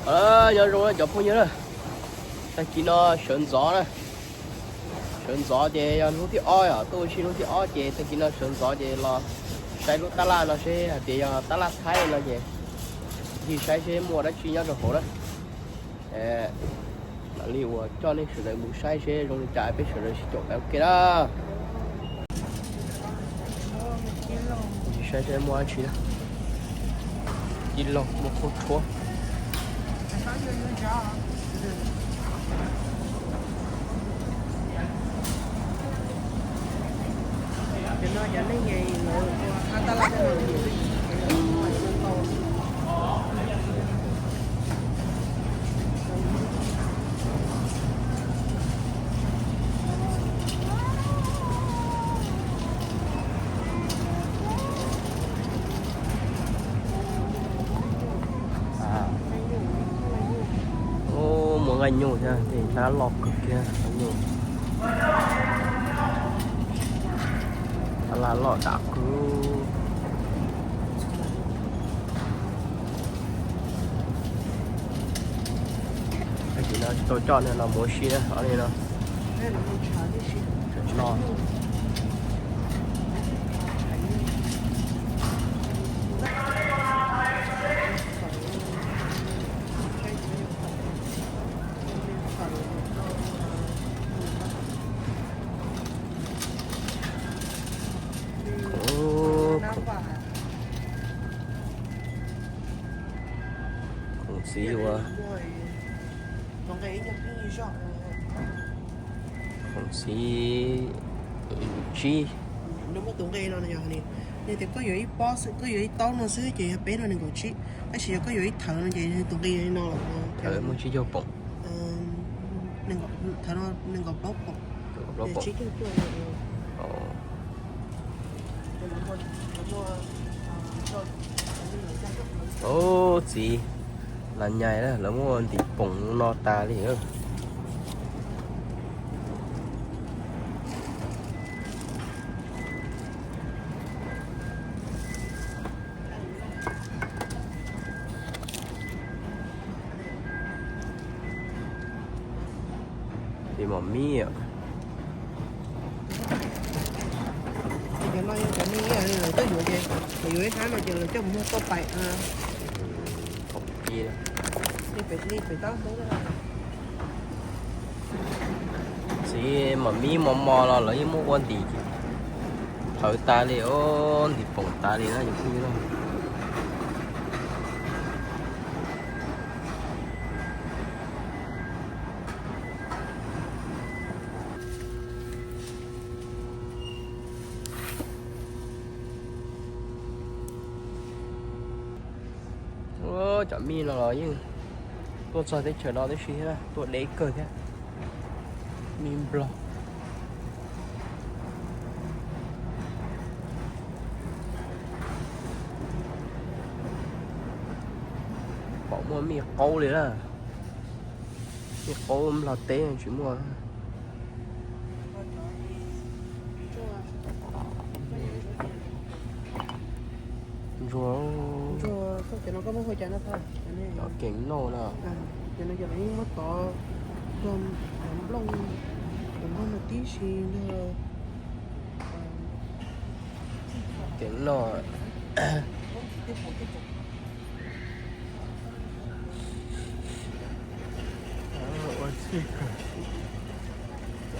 Nyob zoo cov phooj ywg na, tag kis no sawv ntxov na, sawv ntxov ces yog hnub thib ob yom, tuaj ua si hnub thib ob ces tag kis no sawv ntxov ces los saib lub tab laj no seb hais tias yog tab laj Thaib no ces ncig saib seb muaj dab tsi nyob rau hauv na. Mam li uas coj nej sawv daws mus saib seb zoo li cas peb sawv daws sib caum peb ua ke na. Ncig saib seb muaj dab tsi na. Cib laug muaj khaub rhuab. Muaj nqaij nyuj thiab, tej hnab loj kawg kiag nqaij nyuj. Tab laj loj dam kawg. Tag kis no tsis tau coj no los mus ua si na, ob li no. Khoom txiv ua, khoom txiv tsib. Nws muaj tus nqi no, yog tias koj yuav ib pob xwb, koj yuav ib taub no xwb ces yog peb no nees nkaum tsib, tab sis yog koj yuav ib thawv no ces tus nqi no los. Thawv muaj tsib caug poom. Thawv no nees nkaum plaub poom. Tsib caug cuaj. Ub, txiv, las nyais lawv muaj ntim poom no tas li. Ib mos mib. Cov no yog cov me, lawv coj yuav ces lawv yuav ib hnab no ces lawv coj mus muag toj pais. Txiv, mos mib mos mos los lawv yeej muab ua ntim thawv tas li, ntim poom tas li na. Cov mij no los yeej tuaj txog teb chaws no tib si thiab, tuaj deb kawg thiab. Mij nplog. Pom muaj mij qaub li na. Mij qaub nplog teb tsis muaj. Ntsuag, kev noj na. Kev noj. Ua txij kawg.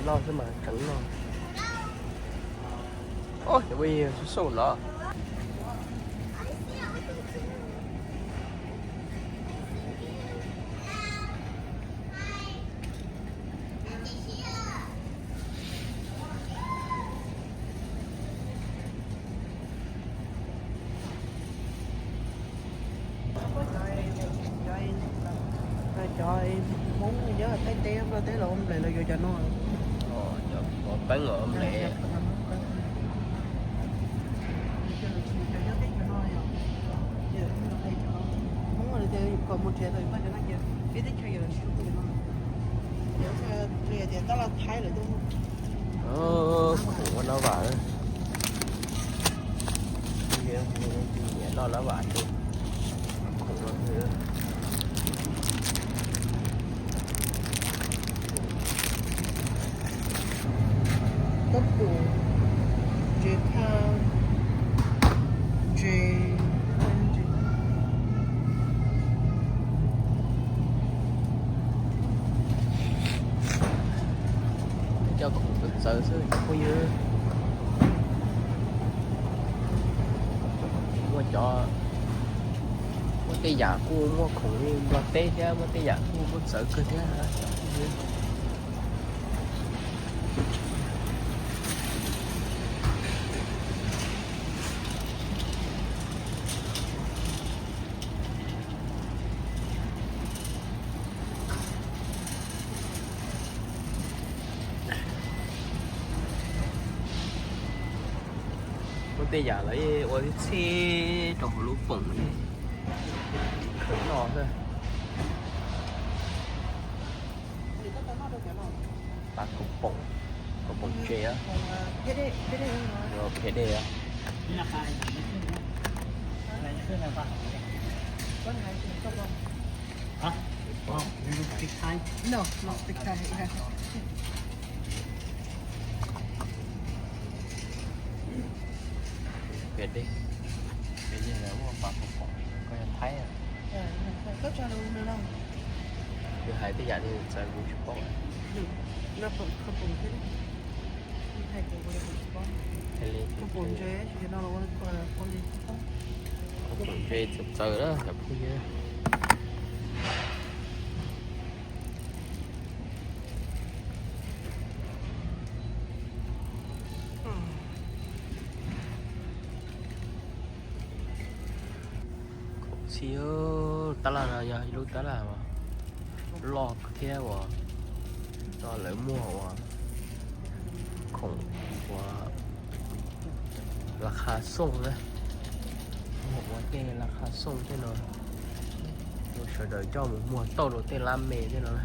Noj xwb mas tseev noj. Ua xauj los. Cov Hmoob nyob Thaib teb, Nplog teb los ua nples los yuav cov no. Cov peeb los ua nples. Hmoob kom mus nrhiav tau koj cov no ces ib teb chaws yog lawv tsis tuaj cov no. Ces tias tab laj Thaib lawv tuaj muag. Khoom ua nab vam. Nyiam noj nab vam ces khoom no. Txawv xwb cov phooj ywg. Muaj cov, muaj tej yam kuj muaj khoom li Nplog teb thiab, muaj tej yam kuj muaj txawv kawg thiab. Muaj tej yam lawv ua tib txhij rau hauv lub poom li, khwv no xwb. Pab kaus poom, kaus poom ntse, phem dej. Phem dej, phem dej lawv muaj pab kaus poom, koj yog Thaib. Nws hais tej yam li txawv kuv tsis paub. Kaus poom ntse txawv txawv na cov phooj ywg. Khoom txhij, tab laj no yog ib lub tab laj uas loj thiab uas lawv muag uas khoom uas las khas xooj na, muag ua tej las khas xooj tej no, sawv daws coj mus muag tauj rau tej lab me tej no na.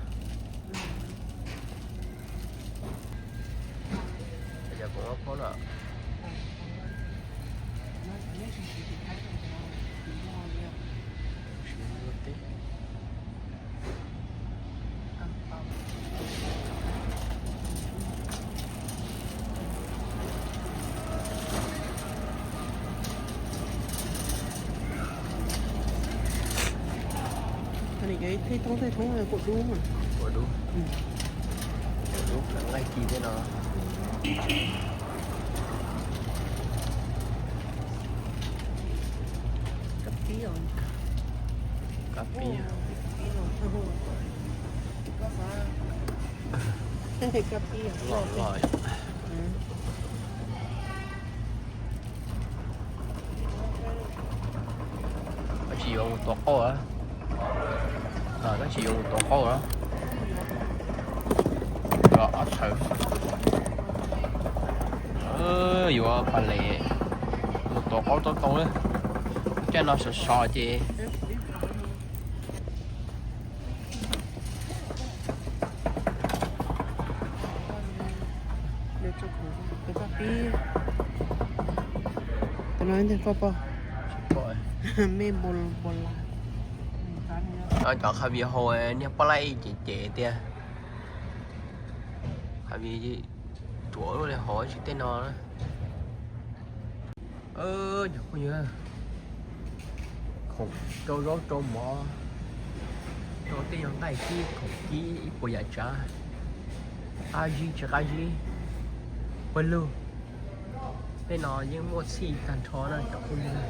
Tej thoob tej thoob kuj dub, kuj dub, kuj dub nqaij ci tej no. Kab pib, kab pib, kab pib loj loj. Koj tsis yuav mus tuav qaub, koj tsis yuav mus tuav qaub los? Ob txhawv, yuav pam les mus tuav qaub tau tau, caij no sov sov ces. Kab pib, tus no ntag koj pom, me npau las. Cov Javier hau niag poj laib ces ces tiag, Javier ruam li hauv tsis tej no. Cov phooj ywg, khoom rau zaub rau mov, rau tej nyuag nqaij kib khoom kib ib puas yam tsav, qab zib tsis qab zib, pawg lug, tej no yeej muaj txhij tag nrho na cov phooj ywg.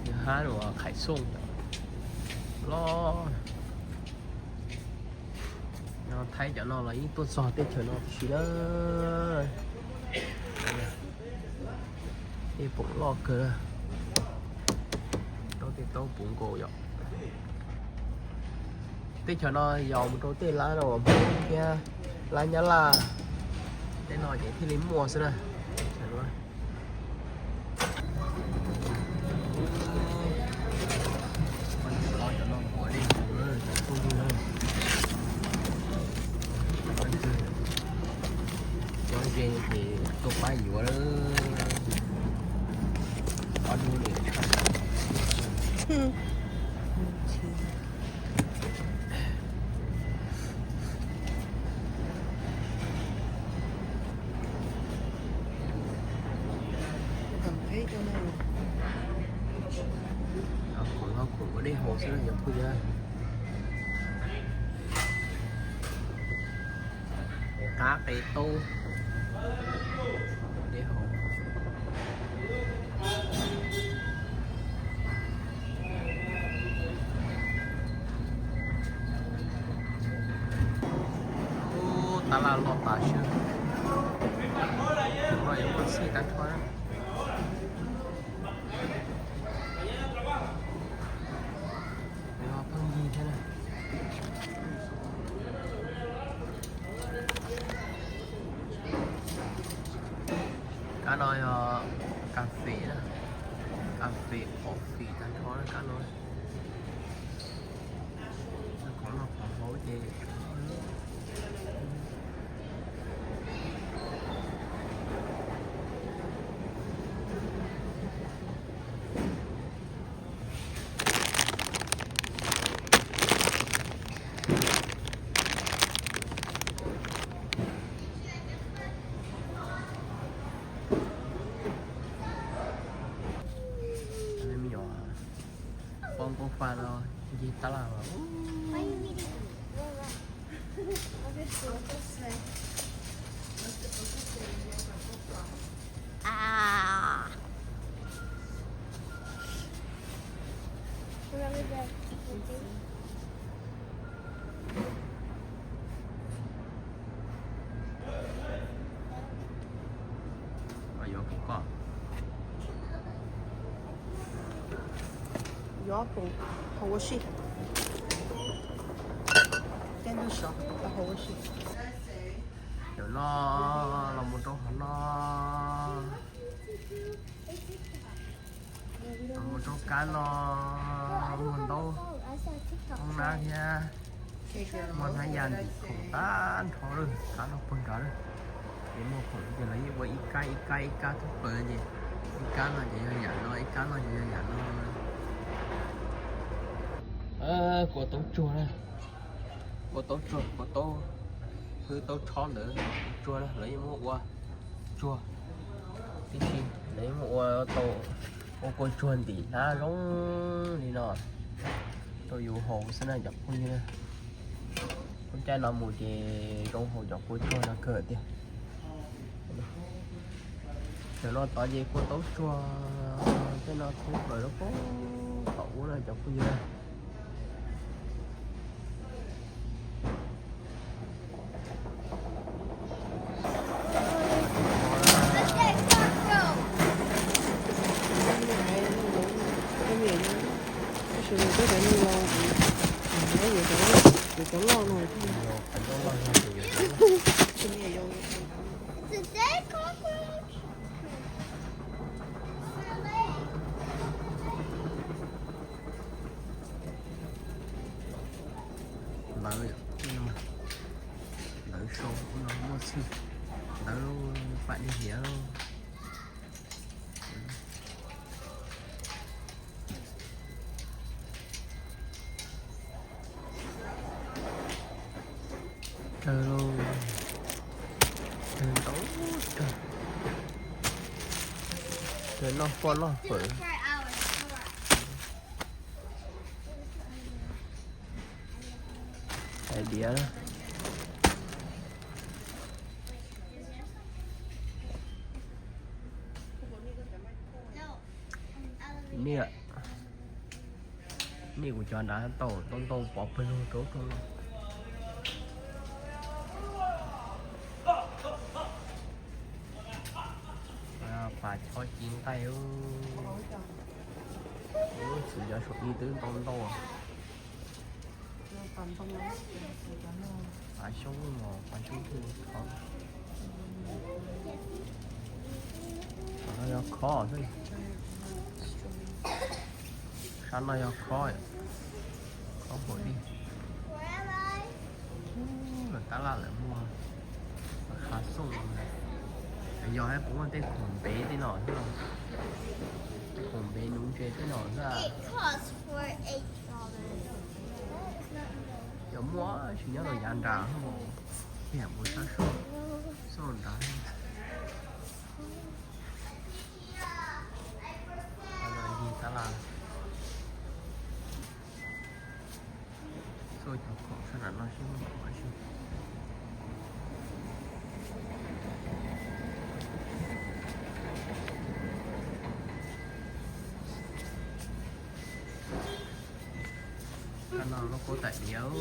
Nws hab uas Khais Xooj loj. Nyob Thaib cov no los yeej tuaj txog teb chaws no tib si na. Tej poom loj kawg, rau tej taub puv nkaus yom. Teb chaws no yog mus rau tej lab no uas Hmoob thiab lab Nyab Laj tej no ces thiaj li muaj xwb na. Cov ze ces tuaj pab yuav lawm. Ob hnub li tshaj. Ua dej haus xwb cov phooj ywg. Qab qe taub, dej haus. Tab laj loj tas siab. Tus no yuav muaj txhij tag nrho. Pheej yig thiab na. Kab no yog kas fes na, kas fes coffee tag nrho na kab no. Qhov no qhov hauv ces poj nkauj fa no ncig tab laj los. Yuav pum haus ua si. Tej ntug sov haus ua si. Cov no los mus rau qhov no. Los mus rau kab no, muaj ntaub, muaj nab thiab, muaj hnab ya ntim khoom tag nrho lawm, kab no puag nrad lawm. Ces muaj khoom ces lawv yeej ua ib kab ib kab ib kab thoob plaws ces ib kab no ces yog yam no, ib kab no ces yog yam no. Kua taub tsuag na, kua taub tsuag, kua taub, hwb taub tshob ntawd tsuag na, lawv yeej muab ua tsuag tib si, lawv yeej muab ua tau, ua kua tsuag ntim hnab zoo li no rau yus haus xwb na cov phooj ywg. Lub caij no mus ces zoo haus cov kua tsuag no kawg tiag. Cov no tod ces kua taub tsuag, tej no thoob plaws lub pob tom ub na cov phooj ywg. Ntawv, ntawv sau no muaj txhij, ntawv pam dej hiav. Kawg lauj, kawg ntau kawg. Kawg noj poj noj fawm. Hais diav. Niam, niam kuv cov nrad tau ntau ntau pov pawg lug rau rau no. Pas chob ci nqaij. Txiv cov saum ib twb ntau ntau. Pas xyoob los pas xyoob twg thov. Sab no yog khob xwb. Sab no yog khob, khob pom dij. Lawv tab laj lawv muag qhav xooj. Yog hais puas muaj tej khoom ntev tej no xwb, khoom ntev nuv ntses tej no xwb. Yog muaj tsis nyob rau yav nrad, yam mus sab sab nrad. Tab laj, tab laj. Kab no lub kub tais diav.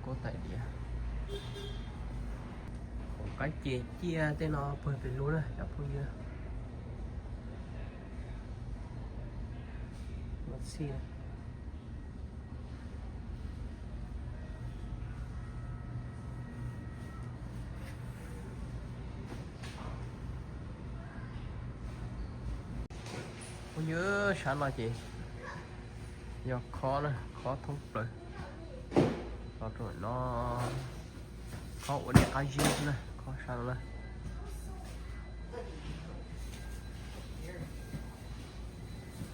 Kub tais diav. Kav ces ciaj tej no pawg pes lug na cov phooj ywg. Phooj ywg, sab no ces yog khob na, khob thoob plaws. Los rau no, khob ua dej qab zib xwb na, khob sab no na.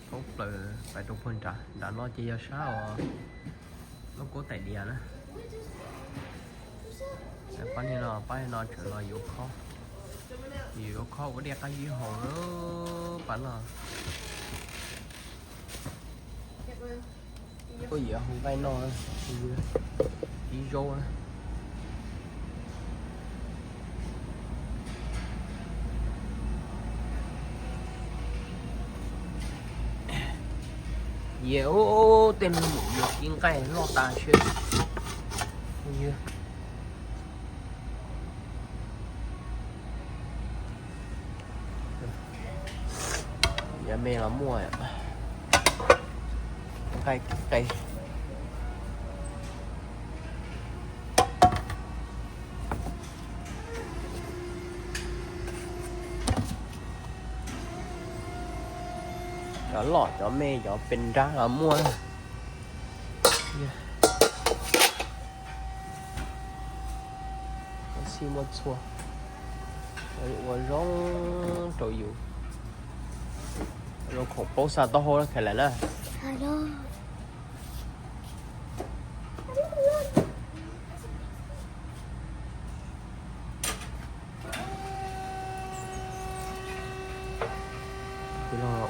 Thoob plaws pais rau puag nrad, nram no ces yog sab uas lub kub tais diav na. Pab niag no, pab niag no tseem los yuav khob, yuav khob ua dej qab zib haus pab no. Tuaj yuav hau nqaij noj, ib zaub na. Yog tej no mus yuav kib nqaij loj tas siab. Yav me los muaj nqaij qe. Cov loj cov me cov pes nrab los muaj. Xij muaj txhua, ua zoo rau yus, zoo khoom plaub xav taub hau khaws lawm na.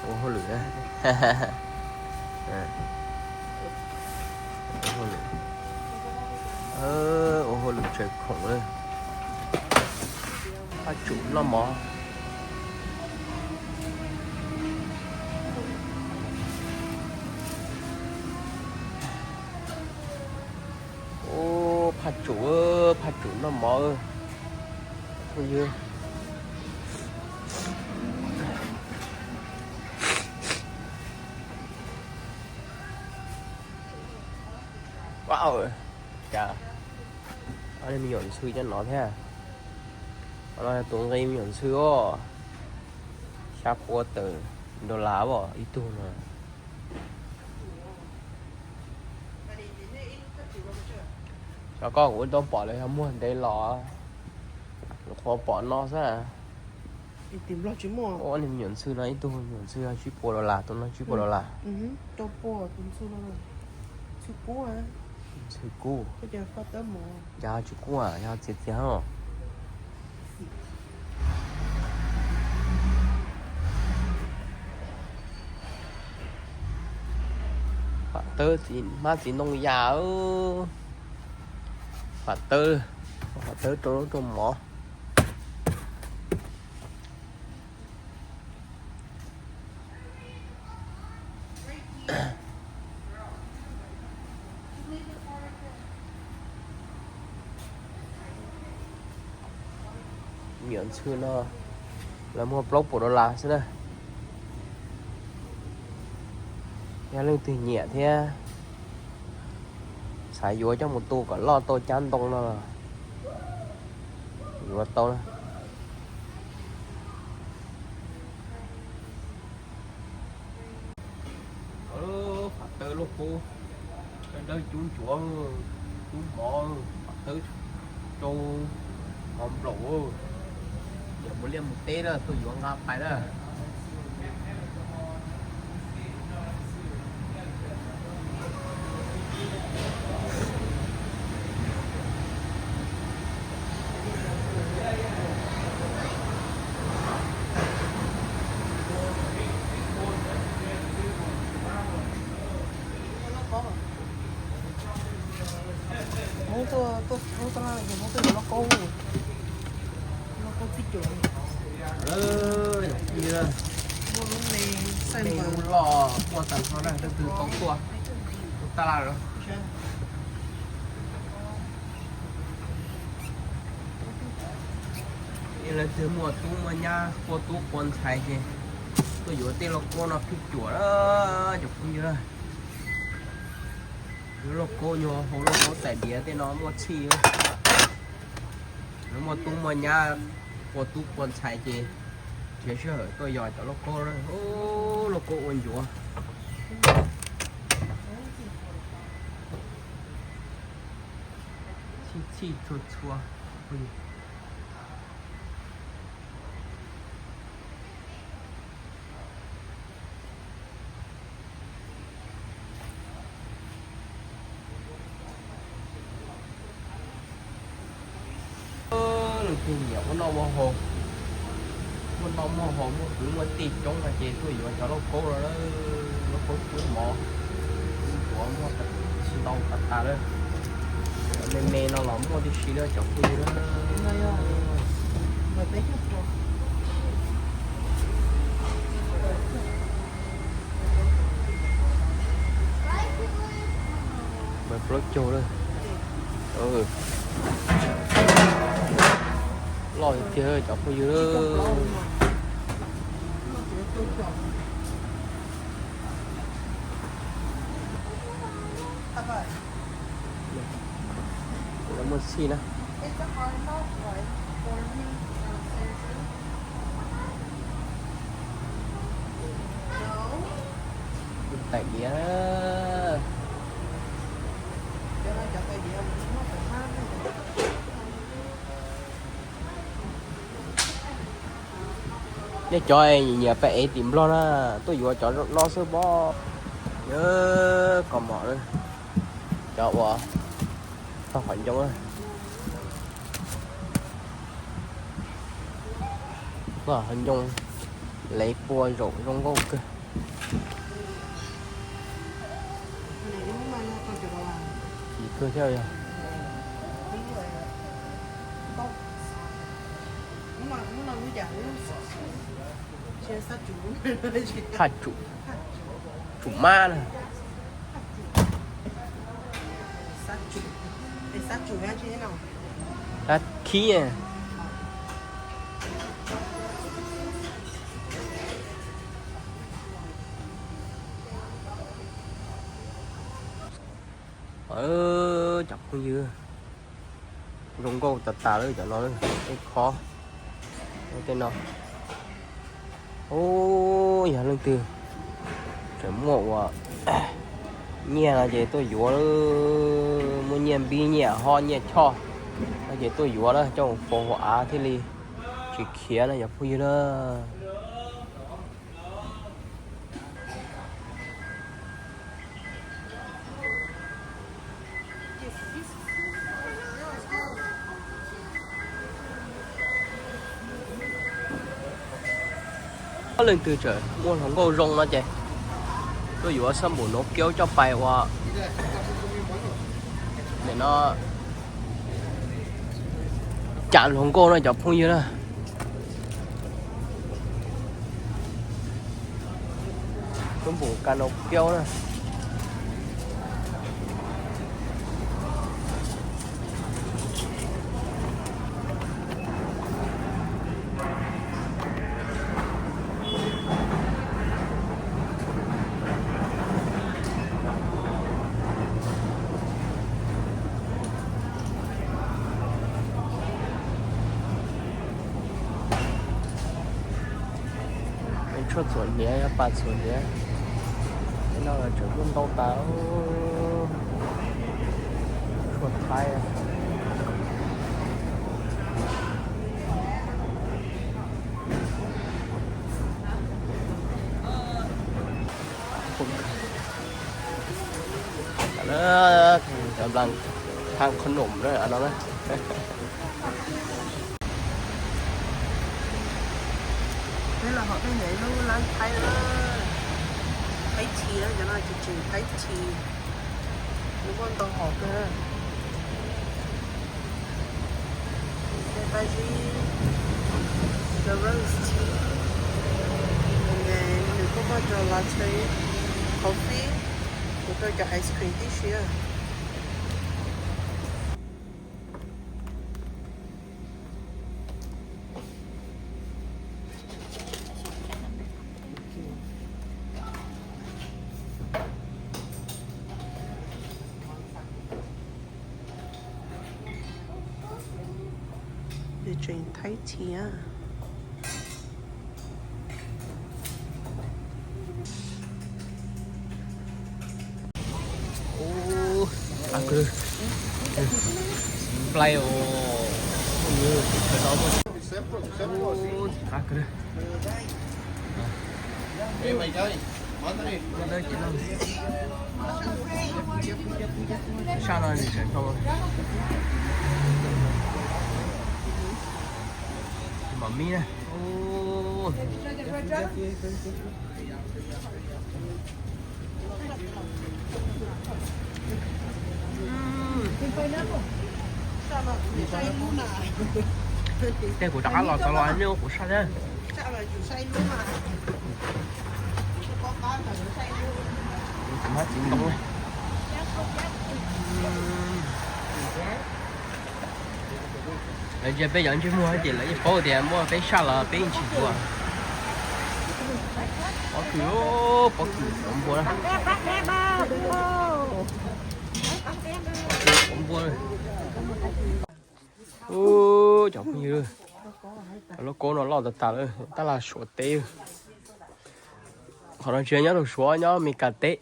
Ua hauj lwm, ua hauj lwm, ua hauj lwm tsaws khoom na. Phaj tsum noj mov. Ub, phaj tsum, phaj tsum noj mov. Phooj ywg, cas ob niag me nyuam ntxhw cov no thiab. Qhov no tus nqi me nyuam ntxhw os, xya pua tawm dollar os ib tug no. Xyov koj kuv tau pom lawv yog muag ntev los, lawv qhuav pom no xwb. Ua niag me nyuam ntxhw no ib tug me nyuam ntxhw yog tsib puas dollar, tus no tsib puas dollar. Ntxhw kub, cas ho tsis kub, yog txiav txiav os. Pham tawb, hmab txiv ntoo yas, pham tawb, pham tawb rau zaub rau mov. Me nyuam ntxhw no lawv muag plaub puas dollar xwb na. Yog leej twg nyiam thiab xav yuav coj mus tu kom loj tau cab ntoo no los yuav tau na. Pham tawb loj kub, dawb dawb cub ncuav, cub mov, pham tawb rau mov nplaum. Yog mus liaj mus teb na tuaj yuav nqa pais na. Lauj kaub txij cuam. Muaj lub me, lub loj quaj tag nrho na, leej twg tau tuaj, tuaj tab laj los. Leej twg muaj tub muaj nyab quaj tub quaj ntxhais ces tuaj yuav tej lauj kaub no txij cuam na, cov phooj ywg. Yuav lauj kaub nyuag hau lauj kaub tais diav tej no muaj txhij. Yuav muaj tub muaj nyab quaj tub quaj ntxhais ces nrhiav sij hawm tuaj yos cov lauj kaub na. Lauj kaub ua ncuav. Txhij txhij txhua txhua. Leej twg nyiam muaj noj muaj haus, muaj noj muaj haus muaj kwv muaj tij coob no ces tuaj yuav cov lauj kaub no, lauj kaub kub mov, kub ncuav muaj ntau tas tas lawm. Me me no los muaj tib si na cov phooj ywg na. Mas plaub caug lawm. Loj tiag tiag cov phooj ywg. Kuv muaj txhij na. Tais diav. Nej cov nyiam paj ev tim Nplog na, tuaj yuav cov no xwb pob. Kos mom, cov uas tog qhov ncoo, tog qhov ncoo, lev pua zaum zoo nkauj kawg. Kawg thiab yog. Thaj tsum, tsum mab na. Sab khib. Cov phooj ywg, zoo nkauj tas tas lawm cov no, tej khob, tej no. Ub, yog leej twg tseem muaj ua nyiaj no ces tuaj yuav, muaj nyiaj npib nyiaj hob nyiaj choj no ces tuaj yuav na, coj mus faus hauv av thiaj li tsis khiav na cov phooj ywg na. Leej twg tseem muaj hluas nkauj zoo no ces tuaj yuav xab npum nuv kiaub coj pais ua, nim no cas hluas nkauj no cov phooj ywg na. Xab npum kas nuv kiaub na. Tshuaj txhuam hniav, pas txhuam hniav, tej no los tseem muaj ntau tas. Tshuaj thaib. Cov nplas thaj qhov num no na. Peb los hom peb ntawm lub lab thaib na, thaib tshis na, cov no tsis tsis thaib tshis, nws muaj ntau hom kawg. Nws kuj muaj rau latte, coffee, kuv rau cov ice cream tib si. Nws tseem thaib thiab. Nplai os. Qab kawg. Sab no tseem tau. Mov mib na. Tej kuv rov qab los txog los nej ua kuv saj thiab. Kuv hmab txiv ntoo. Lawv ntsia peb cov ntsej muag hais tias lawv yeej paub tias muaj peb saj los peb yeej tsis yuav. Pob kws, pob kws pov npua na. Pov npua. Ub, cov phooj ywg, cov lauj kaub no loj tas tas lawm, tab laj Suav teb. Qhov no tsis nyob rau Suav, nyob Meskas teb.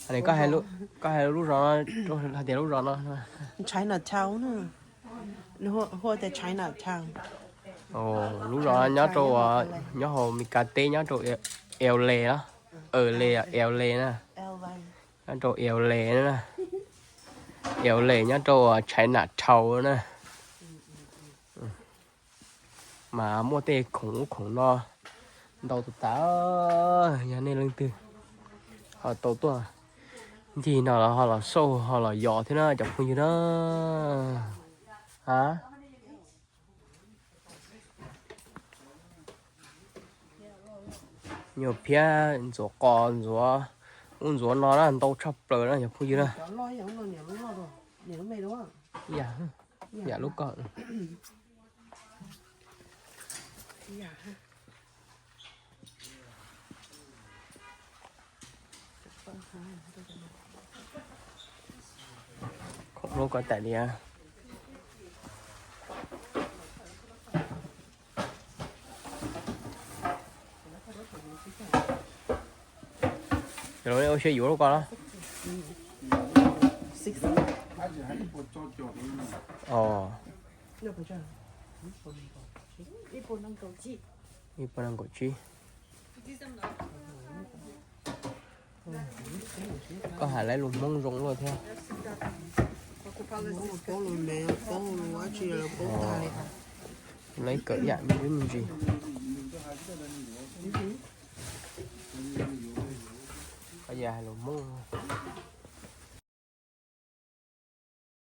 Koj hais lub zos no, hais tias lub zos no Chinatown, hu tias Chinatown. Lub zos nyob rau, nyob hauv Meskas teb, nyob rau L A, L A, L A na. Nyob rau L A na, L A nyob rau Chinatown na. Mas muaj tej khoom ub khoom no ntau tas tas. Yog nej leej twg ho tau tuaj ncig no los ho los xauj ho los yos thiab na cov phooj ywg na. Nyuag phiab ntxuav qos ntxuav ub ntxuav no na, ntau tshaj plaws na cov phooj ywg na. Yam, yam lub ko. Khoom lub ko tas li. Cov lus nej ua siab yuav lub ko los? Ib puas nees nkaum tsib. Koj hais lawv lus Hmoob zoo luaj thiab. Paub lus me, paub lus dab tsi los paub tag li. Lawv kawm yam me ntsis. Koj hais lus Hmoob.